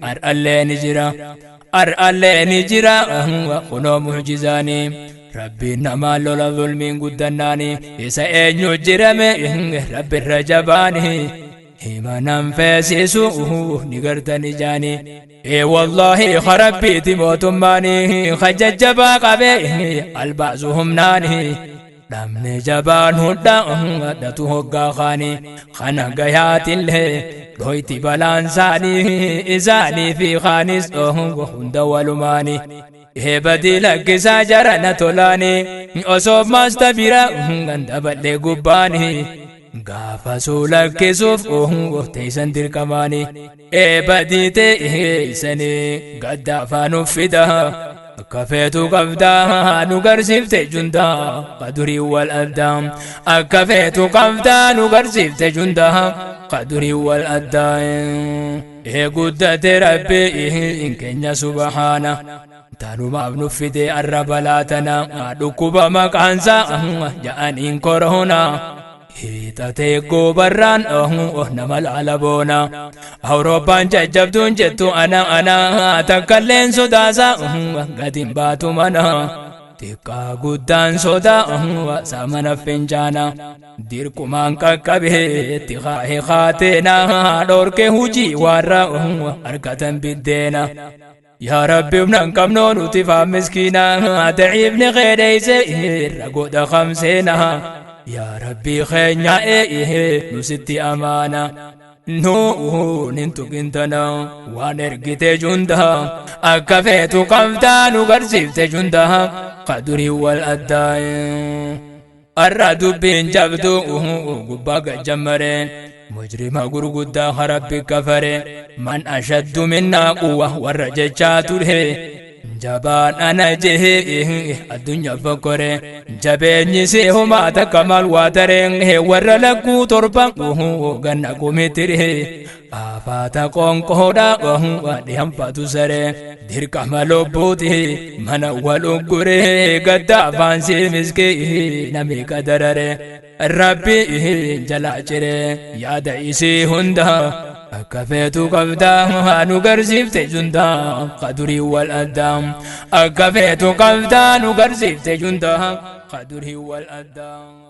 Ar'allee ni jira. Ar'allee ni jira. Kunoo mu'jizaanii. Rabbiin namaa lola zulmiin guddannaani. Isa eenyu jirame Rabbirra jabaani. Himanan feesisu ni gartani jaani. Ee wallaahi rabbiiti mootummaani jajjabaa qabee albaasu humnaani. Dhabne jabaan hunda dhatu hoggaa kaani kana gayaatillee dhoyti balaan isaanii isaanii fi kaanis hunda walumaani. Eebadii lakkisaa jarana tolaani osoo maasta bira ganda bal'ee gubbaani. Gaafa suu lakkisuuf teessan dirqamaani. Eebadii teessanii gadda afaan uffida. Akka feetu qabdaa nu garsiifte jundaa qadurii wal addaa. Akka feetu qabdaa nu garsiifte jundaa qadurii wal addaa. Ee guddate rabbi keenya subhaana. Tanumaaf nu fide arra balaa tana dhukkuba maqaansaa ja'aniin koronaa. Hiixatee goobarraan nama laala boona. Awurooppaan jajjabduun jettu ana ana takkalleen sodaasa gatiin baatu mana. Xiqqaa guddaan sodaa saamana fincaana. Dirqumaan qaqqabee itti kaa'ee kaateena dhorke hujii warra argatan biddeena. Yaa Rabbi humna hin qabnu nuti faan miskiina daciifni keedheeyse irra godha kamseena. Yaa Rabbi keenya nu sitti amaana. Nuun hin tuqin tana waan ergite junda akka feetu qabdaa nu garsiifte junda kadurii wal addaa. Arra dubbiin jabdu gubbaa gajjammare mujrima gurguddaa rabbi kafare man ashaddu minnaa quwwa warra jechaa ture jabaan ana jehee addunyaa fokkore jabeenyi see homaa takka maal waa taree warra lakkuu torba ganna kumitire afaata qoonqoodha dhihanfatu saree dirqama lubbuuti mana wal uggure gadda afaan sii miskii namni qadarare rabbi jalaa cire yaada isii hunda akka feetu qabdaa nu garsiifte jundaa qadurii wal addaa akka feetu qabdaa nu garsiifte jundaa qadurii wal addaa.